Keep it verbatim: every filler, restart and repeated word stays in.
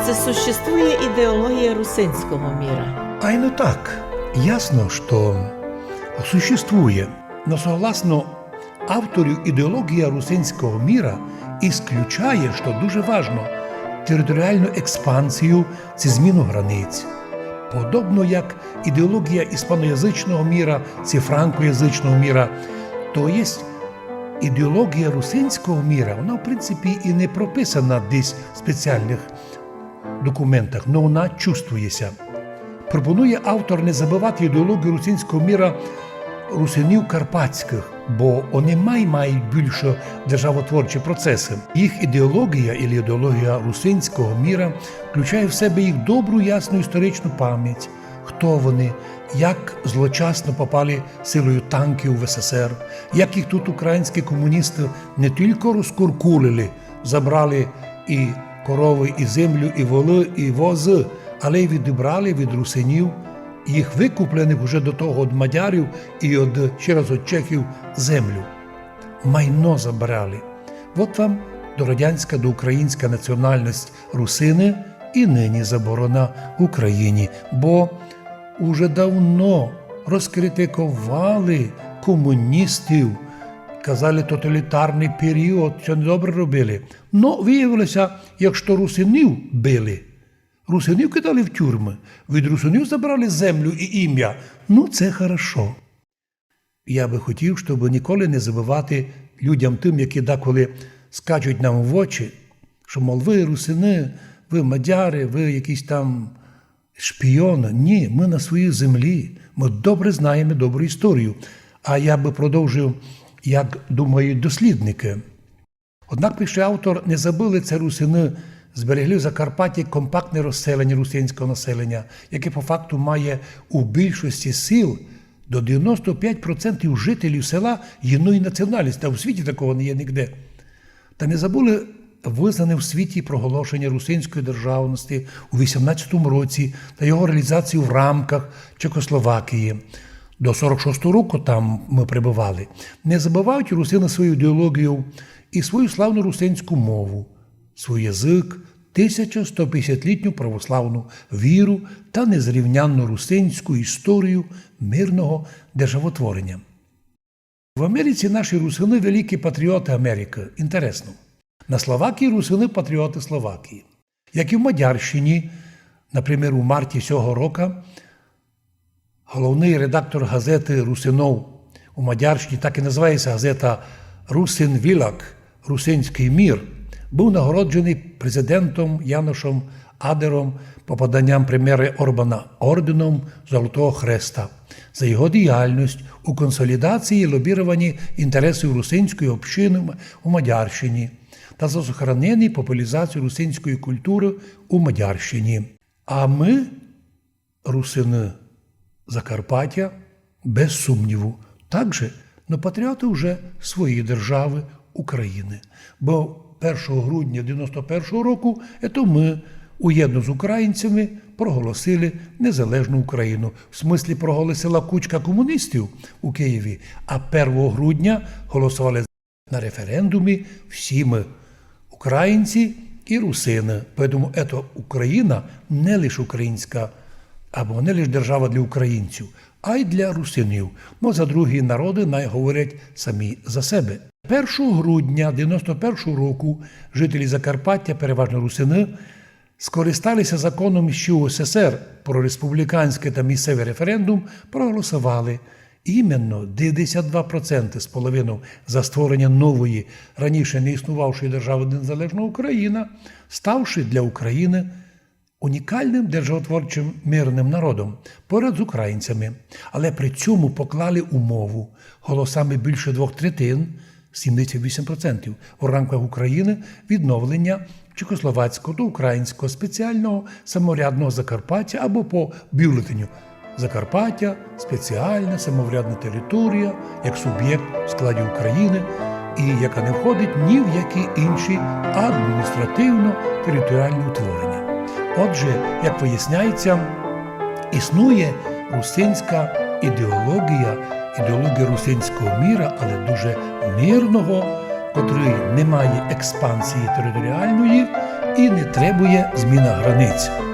Чи существує ідеологія русинського міра? Айно так, ясно, што существує, но согласно авторів ідеологія русинського міра ісключає, што дуже важно, територіалну експансію ци зміну границь. Подобно як ідеологія іспаноязычного міра ци франкоязычного міра, то єсть ідеологія русинського міра, вона, в принципі, і не прописана десь в спеціалных документах, но вона чувствує ся. Пропонує автор не забывати ідеологію русинського міра русинів карпатськых, бо они май мають бульше державотворчі процесы. Їх ідеологія, или ідеологія русинського міра, включає в себе їх добру, ясну історичну память, хто вони, як злочасно попали силою танків в СССР, як їх тут українські комуністы не тілько розкуркулили, забрали і коровы, і землю, і волы, і возы, але й відібрали від русинів, їх викупленых уже до того од мадярів і од, ще раз, од чехів землю. Майно забрали. Вот вам дорадянська, доукраїнська національность русины і нині заборонена в Україні, бо уже давно розкритиковали комуністів, казали, тоталітарный період, што недобре робили. Но виявило ся, як што русинів били. Русинів кидали в тюрмы, від русинів забрали землю і імя. Ну, це хорошо. Я бы хотів, щоб ніколи не забывати людям тым, які деколи скачуть нам в очі, што, мол, вы русины, вы мадяри, вы якісь там шпіоны. Ні, мы на своїй землі, мы добре знаєме добру історію. А я бы продовжив, як думають дослідникы. Однак, пише автор, не забыли се русины, зберегли в Закарпатті компактне розселеня русинського населеня, яке по факту має у більшості сіл до девяносто пять процентів жителів села єдної національности, а у світі такого не є нігде. Та не забыли визнане в світі проголошеня русинської державности у вісімнадцятому році та його реалізацію в рамках Чехословакії. До сорок шостого року там мы пребывали. Не забывають русины свою ідеологію і свою славну русинську мову, свій язык, тисяча сто пятдесятлітню православну віру та незрівнянну русинську історію мирного державотвореня. В Америці наші русины великі патріоты Америкы. Інтересно. На Словакії русины патріоты Словакії. Як і в Мадярщині, наприклад, у марті сього рока головный редактор газеты русинов у Мадярщині, так і называє ся газета Rusin Vilak, Русинськый мір, быв нагородженый президентом Яношом Адером по поданям премєра Орбана орденом Золотого Хреста за його діяльность у консолідації і лобіровані інтересів русинської общины у Мадярщині та за сохранення і популяризацію русинської культуры у Мадярщині. А мы, русины Закарпаття, без сумніву, также, но патріоты вже своєї державы Україны. Бо першого грудня девяносто першого року, ето мы, уєдно з українцями, проголосили незалежну Україну. В смыслі, проголосила кучка комуністів у Києві, а первого грудня голосовали на референдумі всі мы, українці і русины. Поэтому ето Україна не лиш українська, або не лиш держава для українців, а й для русинів. Но за другі народы най говорять самі за себе. Першого грудня девяносто першого року жителі Закарпаття, переважно русины, скористали ся законом іщи УССР про республіканськый та місцевый референдум, проголосовали. Іменно девятдесят два проценты з половинов за створення нової, раніше не існувавшої державы Незалежна Україна, ставши для Україны унікалным державотворчым мирным народом поряд з українцями. Але при цьому поклали умову голосами більше двох третин, сімдесят вісім процентів, у рамках Україны відновлення чехословацького та українського спеціального самоврядного Закарпаття або по бюлетеню Закарпаття, спеціальна самоврядна територія, як субєкт в складі Україны, і яка не входить ні в які інші адміністративно-територіальні утворення. Отже, як виясняється, існує русинська ідеологія, ідеологія русинського міра, але дуже мирного, котрий не має експансії територіальної і не требує зміна границь.